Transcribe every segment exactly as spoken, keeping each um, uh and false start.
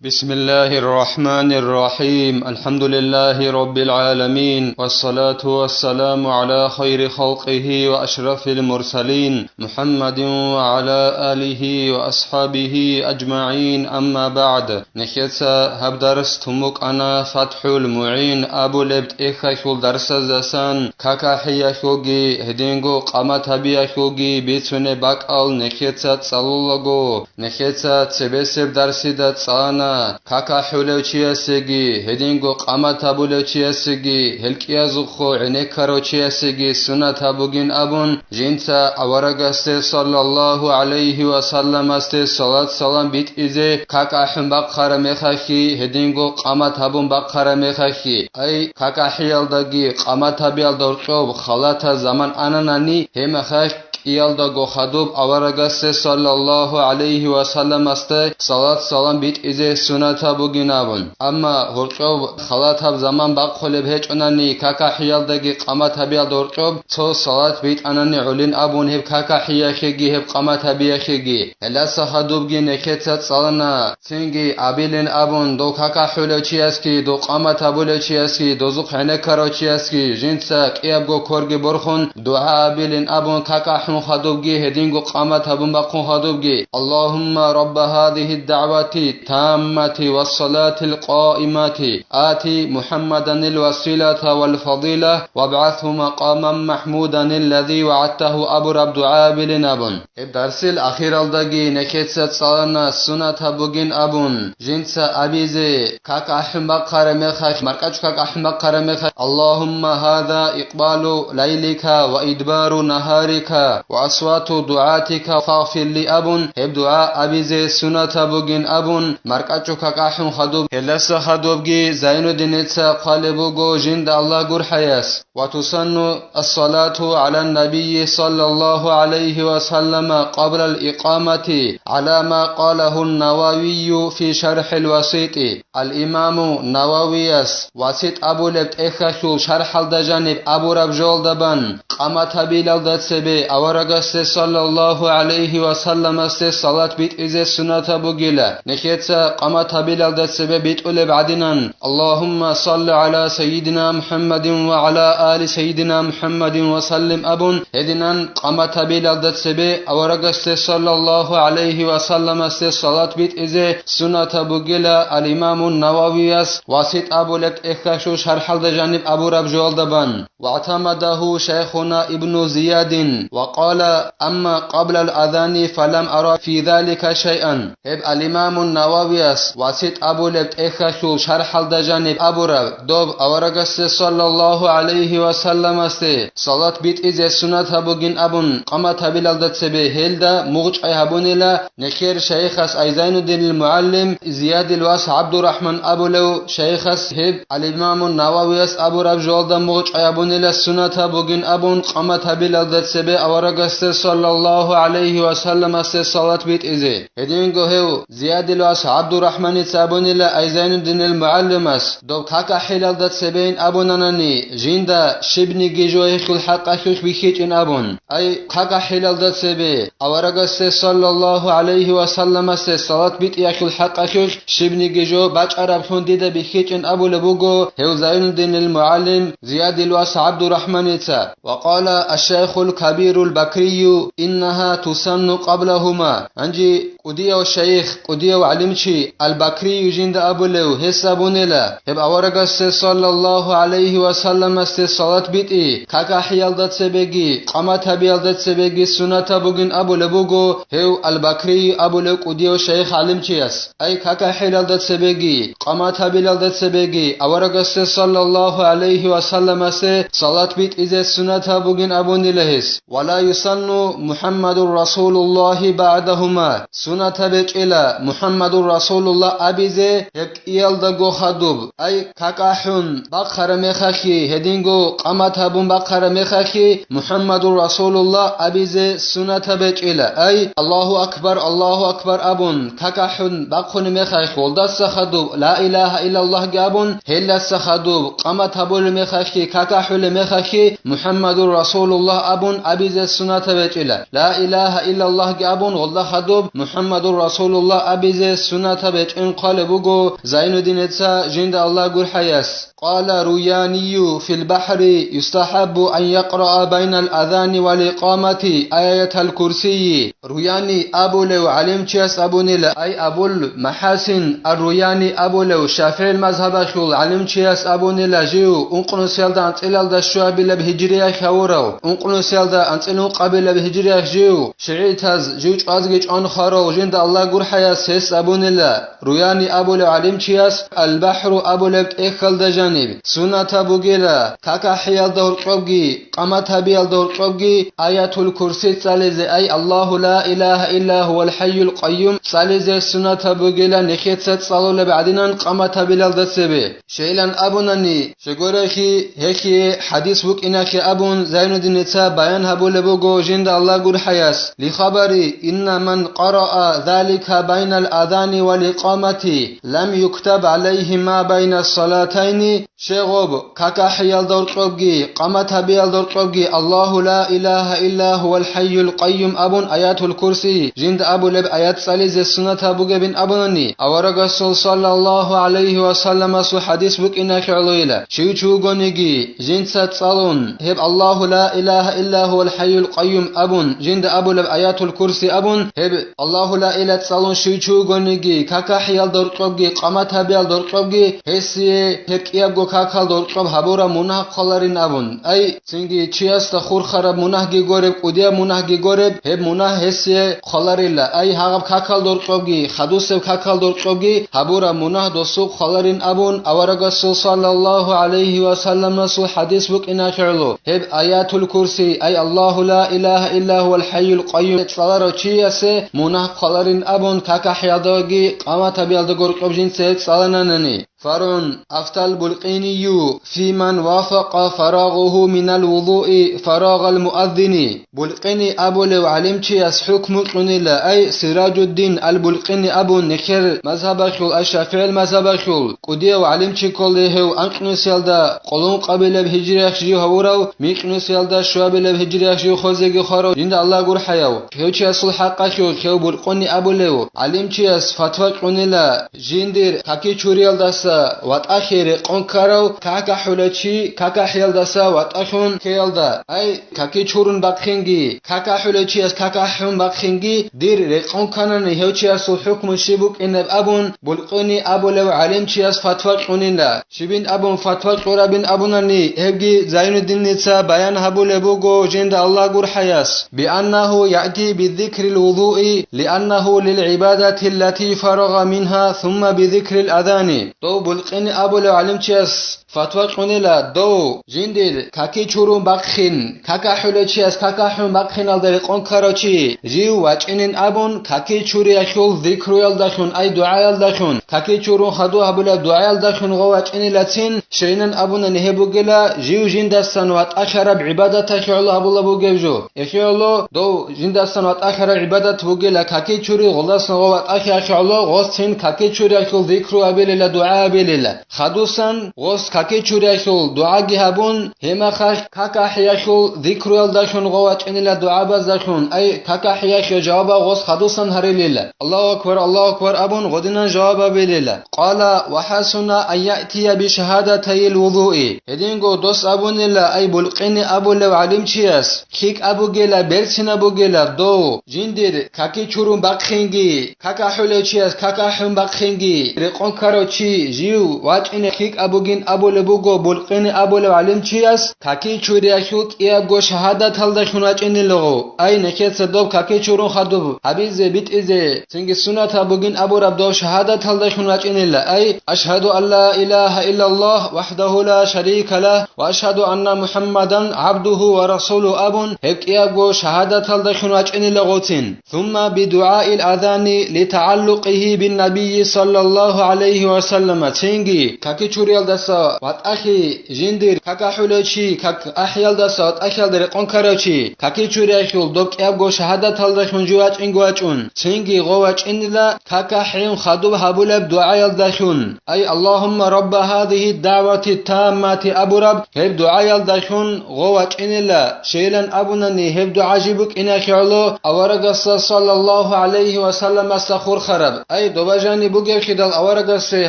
بسم الله الرحمن الرحيم. الحمد لله رب العالمين. والصلاة والسلام على خير خلقه وأشرف المرسلين محمد وعلى آله وأصحابه أجمعين. أما بعد. Нехеца гьаб дарс тумукъана ФатхӀул МугӀин абулеб тӀехьалъул дарсаздасан какахӀиялъулги гьединго къамат гьабиялъулги бицунеб бакӀал нехеца цӀалулаго. Нехеца цебесеб дарсида цӀана, какахӀулев чиясеги, гьединго къамат гьабулев чиясеги, гьел кӀиязухъо гӀенеккарав чиясеги сунат гьабугин абун, жинца аварагасде саллаллагьу гӀалайгьи ва салламасде салат-салам битӀизе какахӀун бахъараб мехалъги, гьединго къамат гьабун бахъараб мехалъги, ай, какахӀиялдаги къамат гьабиялда гьоркьоб халатаб заман ананани, гьеб мехалъ кӀиялдаго хадуб аварагасде саллаллагьу гӀалайгьи ва салламасде салат-салам битӀизе сунат гьабугин абун. Амма гьоркьоб халатаб заман бахъулеб гьечӀонани какахӀиялдаги къамат гьабиялда гьоркьоб цо салат битӀанани гӀолин абун гьеб какахӀиялъеги гьеб къамат гьабиялъеги. Гьелдаса хадубги нехеца цӀалана, цинги абилин абун, дов какахӀулев чиясги, дов къамат гьабулев чиясги, дозухъ гӀенеккарав чиясги, жинца кӀиябго кверги борхун, дугӀа абилин абун, какахӀун хадубги, гьединго къамат гьабун бахъун хадубги: اللهم رب هذه الدعوة التامة والصلاة القائمة آت محمدا الوسيلة والفضيلة وابعثه مقاما محمودا الذي وعدته абураб дугӀа абилин абун. Гьеб дарсил ахиралдаги нехеца цӀалана сунат гьабугин абун, жинца абизе, как ахӀун бахъараб мехалъ, маркӀачӀу как ахӀун бахъараб мехалъ: اللهم هذا إقبال ليلك وإدبار نهارك وأصوات دعاتك فاغفر لي абун, гьеб дугӀа абизе сунат гьабугин абун, маркӀачӀу как ахӀун хадуб, гьелдаса хадубги Зайнуддиница хъвалеб буго жинда Аллагь гурхӀаяс. وتسن الصلاة على النبي صلى الله عليه وسلم قبل الإقامة على ما قاله النووي في شرح الوسيط. Ал-Имаму Нававияс Васит абулеб тӀехьалъул шархӀалда жаниб абураб жоялда бан, къамат гьабилалда цебе аварагасде саллаллагьу гӀалайгьи ва салламасде салат битӀизе сунат гьабугила. Нехеца къамат гьабилалда цебе битӀулеб гӀадинан, اللهم صل على سيدنا محمد وعلى آل سيدنا محمد وسلم абун, гьединан къамат гьабилалда цебе аварагасде саллаллагьу гӀалайгьи ва салламасде салат битӀизе сунат гьабугила. Ал-Имаму Нававияс Васит абулеб тӀехьалъул шархӀалда жаниб абураб жоялда бан. واعتمده شيخنا ابن زياد وقال: أما قبل الأذان فلم أر في ذلك شيئا. Гьеб Ал-Имаму Нававияс Васит абулеб тӀехьалъул шархӀалда жаниб абураб, доб аварагасде саллаллагьу гӀалайгьи ва салламасде салат битӀизе сунат гьабугин абун къамат гьабилалда цебе гьелда мугъчӀвай гьабунила. Нехер шайихас, ай Зайнуддинил мугӀалим, Зиядил вас ГӀабдурахӀман абулев шайихас гьеб Ал-Имаму Нававияс абураб жоялда мугъчӀвай гьабунила сунат гьабугин абун къамат гьабилалда цебе аварагасде саллаллагьу гӀалайгьи ва салламасде салат битӀизе. Гьединго гьев Зиядил вас ГӀабдурахӀманица абунила, ай Зайнуддинил мугӀалимас, доб какахӀилалда цебейин абунанани, жинда щибниги жо гьелъул хӀакъалъулъ бихьичӀин абун. Ай, какахӀилалда цебе аварагасде саллаллагьу гӀалайгьи ва салламасде салат битӀиялъул хӀакъалъулъ щибниги жо бачӀараблъун дида бихьичӀин абулеб буго гьев Зайнуддинил мугӀалим Зиядил вас ГӀабдурахӀманица. وقال الشيخ الكبير البكري: إنها تسن قبلهما. Гьанже кӀудияв шайих, кӀудияв гӀалимчи Ал-Бакрию жинда абулев, гьес абунила, гьеб аварагасде саллаллагьу гӀалайгьи ва салламасде салат битӀи какахӀиялда цебеги къамат гьабиялда цебеги сунат гьабугин абулеб буго гьев Ал-Бакрию абулев кӀудияв шайих гӀалимчияс. Ай, какахӀилалда цебеги къамат гьабилалда цебеги аварагасде саллаллагьу гӀалайгьи ва салламасде салат битӀизе сунат гьабугин абунила гьес. ولا يسن محمد رسول الله بعدهما. Сунат гьабичӀила МухӀаммадур Расулуллагь абизе гьеб кӀиялдаго хадуб, ай, какахӀун бахъараб мехалъги, гьединго къамат гьабун бахъараб мехалъги МухӀаммадур Расулуллагь абизе сунат гьабичӀила, ай, Аллагьу акбар, Аллагьу акбар абун, какахӀун бахъунеб мехалъ, гьелдаса хадуб ла илагьа иллаллагьги абун, гьелдаса хадуб къамат гьабулеб мехалъги, какахӀулеб мехалъги МухӀаммадур Расулуллагь абун абизе суннатаб гьечӀила. Ла илагьа иллаллагьги абун, гъолда хадуб МухӀаммадур Расулуллагь абизе суннатаб гьечӀин хъвалеб буго Зайнуддиница, жинда Аллагь гурхӀаяс. Къала Руянию фил бахӀри: «Юстахаббу ан якъраа байнал азани вал икъамати аятал курсийи». Руяни абулев гӀалимчияс абунила, ай Абул МахӀасин ар-Руяни абулев ШафигӀил мазгьабалъул гӀалимчияс абунила, жив ункънусиялда анцӀилалда щуабилеб гьижриялъ гьавурав, ункънусиялда анцӀил ункъабилеб гьижриялъ жив, шигӀитаз жив чӀвазги чӀван хварав жинда Аллагь гурхӀаяс гьес абунила, Руяни абулев гӀалимчияс Ал-БахӀру абулеб тӀехьалда жаниб суннатаб бугила, какахӀиялда гьоркьобги, къамат гьабиялда гьоркьобги Аятул Курси цӀализе, ай Аллагьу ла илагьа илла гьувал хӀайюл къайюм цӀализе суннатаб бугила, нехеца цӀалулеб гӀадинан къамат гьабилалда цебе. Щайилан абунани, щегорехи, гьехие хӀадис букӀинахъе абун, Зайнуддиница баян гьабулеб буго жинда Аллагь гурхӀаяс, лихабари: «Инна ман къараа залика байнал адани вал икъамати, лам юктаб гӀалайгьи ма байна салатайни», щегъуб, какахӀиялда гьоркьобги, къамат гьабиялда гьоркьобги Аллагьу ла илагьа илла гьувал хӀайюл къайюм абун Аятул Курси, жинда абулеб аят цӀализе суннатаб бугебин абунани, аварагасул саллаллагьу гӀалайгьи ва салламасул хӀадис букӀинахъе гӀолойила, щив чи вугониги, жинца цӀалун, гьеб Аллагьу ла илагьа илла гьувал хӀайюл къайюм абун, жинда абулеб Аятул Курси абун, гьеб Аллагьу ла илагьа цӀалун щив чи вугониги, какахӀиялда гьоркьобги, къамат гьабиялда гьоркьобги, гьесие гьеб кӀиябго какалда гьоркьоб гьабураб мунагь хъваларин абун. Ай, цинги чиясда хурхараб мунагьги гореб, кӀудияб мунагьги гореб, гьеб мунагь гьесие хъваларила. Ай, гьагъаб какалда гьоркьобги, хадусеб какалда гьоркьобги гьабураб мунагь досул хъваларин абун, аварагасул саллаллагьу гӀалайгьи ва салламасул хӀадис букӀинахъе гӀоло, гьеб Аятул Курси, ай Аллагьу ла илагьа илла гьувал хӀайюл къайюм цӀаларав чиясе мунагь хъваларин абун, какахӀиялдаги къамат гьабиялда гьоркьоб жинца гьеб цӀалананани. فرع. أفتى البلقيني في من وافق فراغه من الوضوء فراغ المؤذن. Булкъини абулев гӀалимчияс хӀукму кьунила, ай Сиражуддин ал-Булкъини абун, нехер мазгьабалъул, ай ШафигӀил мазгьабалъул, кӀудияв гӀалимчи кколей гьев анкьнусиялда къоло ункъабилеб гьижриялъ жив гьавурав, микьнусиялда щуабилеб гьижриялъ жив хвезеги хварав, жинда Аллагь гурхӀаяв. Гьев чиясул хӀакъалъулъ гьев Булкъини абулев гӀалимчияс фатва кьунила, жиндир каки чуриялдаса ватӀахъе рекъон ккарав какахӀулев чи какахӀиялдаса ватӀалъун ккеялда, ай, каки чурун бахъинги, какахӀулев чияс какахӀун бахъинги, дир рекъон кканани, гьев чиясул хӀукму щиб букӀинеб абун, Булкъини абулев гӀалимчияс фатва кьунила. Щибин абун фатва кьурабин абунани, гьебги Зайнуддиница баян гьабулеб буго жинда Аллагь гурхӀаяс, بأنه يأتي بذكر الوضوء لأنه للعبادة التي فرغ منها ثم بذكر الأذان. Дов Булкъини абулев гӀалимчияс фатва кьунила, дов жиндир каки чурун бахъин, какахӀулев чияс какахӀун бахъиналда рекъон ккарав чи жив вачӀинин абун, каки чуриялъул зикруялдалъун, ай дугӀаялдалъун, каки чурун хадув гьабулеб дугӀаялдалъун гъов вачӀинилацин, щайилан абунани гьеб бугила жив жиндасан ватӀахъараб гӀибадаталъе гӀоло гьабулеб бугеб жо. Эхиялъул дов жиндасан ватӀахъараб гӀибадат бугила каки чури, гъолдасан гъов ватӀахъиялъе гӀоло гъос цин каки чуриялъул зикру гьабилила, дугӀа гьабилила. Хадусан гъос каки чуриялъул дугӀаги гьабун, гьеб мехалъ какахӀиялъул зикруялдалъун гъов вачӀинила дугӀабаздалъун, ай какахӀиялъе жавабав гъос хадусан гьарилила. Аллагьу акбар, Аллагьу акбар абун, гъодинан жаваб гьабилила. قال: وحسن أن يأتي بشهادتي الوضوء. Гьединго дос абунила, ай Булкъини абулев гӀалимчияс, лъикӀаб бугила, берцинаб бугила дов жиндир каки чурун бахъинги, какахӀулев чияс какахӀун бахъинги, рекъон ккарав чи жив вачӀине лъикӀаб бугин абулеб буго Булкъини абулев гӀалимчияс, каки чуриялъул кӀиябго шагьадаталдалъун вачӀинелаго, ай нехеца доб каки чурун хадуб гьабизе битӀизе, цинги суннатаб бугин абураб доб шагьадаталдалъун вачӀинела, ай: أشهد أن لا إله إلا الله وحده لا شريك له وأشهد أن محمدا عبده ورسوله абун, гьеб кӀиябго шагьадаталдалъун вачӀинелагоцин. ثم بدعاء الأذان لتعلقه بالنبي صلى الله عليه وسلم. Цинги какичуриялдаса ватӀахъе жиндир какахӀулев чи, какахӀиялдаса ватӀахъиялда рекъон ккарав чи, какичуриялъул доб кӀиябго шагьадаталдалъун жив вачӀинго вачӀун, цинги гъов вачӀинила какахӀейин хадуб гьабулеб дугӀаялдалъун. Ай, Аллагьумма рабба гьазигьи дагӀвати таммати абураб гьеб дугӀаялдалъун гъов вачӀинила, щайилан абунани, гьеб дугӀа жиб букӀинахъе гӀоло аварагасда саллаллагьу гӀалайгьи ва салламасда хурхараб. Ай, доба жаниб бугебхидал аварагасе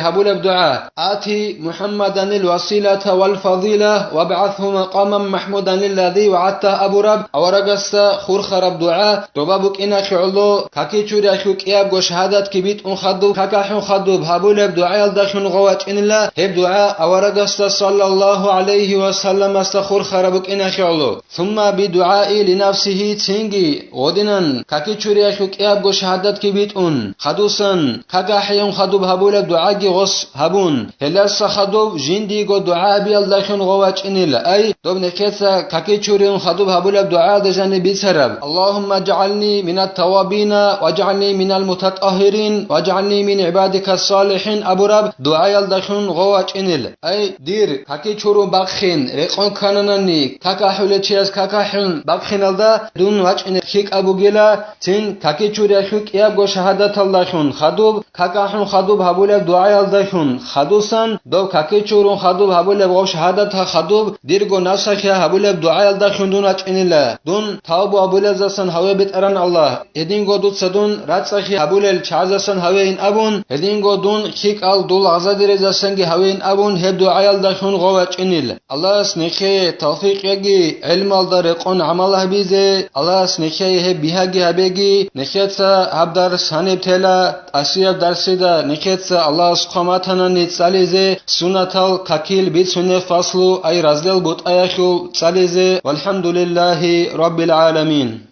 гьабулеб дугӀа: «Ати МухӀаммаданил василата вал фадила, вабгӀатгьу макъаман махӀмуданиллази вагӀадтагь», абураб аварагасда хурхараб дугӀа, доба букӀинахъе гӀоло, какичуриялъул кӀиябго шагьадатги битӀун хадуб, какахӀун хадуб гьабулеб дугӀаялдалъун гъов вачӀинила, гьеб дугӀа аварагасда саллаллагьу гӀалайгьи ва салламасда хурхараб букӀинахъе гӀоло. Сумма бидугӀаи линафсигьи, цинги гъодинан какичуриялъул кӀиябго шагьадатги битӀун, хадусан какахӀейин хадуб гьабулеб дугӀаги гъос гьабун, гьелдаса хадуб жиндиего дугӀа гьабиялдалъун гъов вачӀинила. Ай, доб нехеца какичуриялъун хадуб гьабулеб дугӀаялда жаниб бицараб: «Аллагьумма жгӀални минат тавабина, важгӀални минал мутатӀагьирин, важгӀални мин гӀибадикас салихӀин», абураб дугӀаялдалъун гъов вачӀинила. Ай, дир какичурун бахъин рекъон ккананани, какахӀулев чияс какахӀун бахъиналда дун вачӀине лъикӀаб бугила, цин какичуриялъул кӀиябго шагьадаталдалъун хадуб, какахӀун хадуб гьабулеб дугӀаялдалъун хадусан, доб какичурун хадуб гьабулеб гъов шагьадатал хадуб, дирго нафсалъе гьабулеб дугӀаялдалъун дун вачӀинила. Дун тавбу гьабулезасан гьаве, БетӀергьан Аллагь, гьединго дуца дун рацӀцӀалъи гьабулел чагӀазасан гьавейин абун, гьединго дун лъикӀал дул гъазадерезасанги гьавейин абун, гьеб дугӀаялдалъун гъов вачӀинила. Аллагьас нехее тавфикъ яги гӀелмалда рекъон гӀамал гьабизе, Аллагьас нехее гьеб бигьаги гьабеги, нехеца гьаб дарс гьаниб тела, тӀасияб дарсида нехеца Аллагьас хъван батанани цӀализе, суннатал какил бицунеб фаслу, ай раздел бутӀаялъул цӀализе. ВалхӀамдулиллагьи раббил гӀаламин.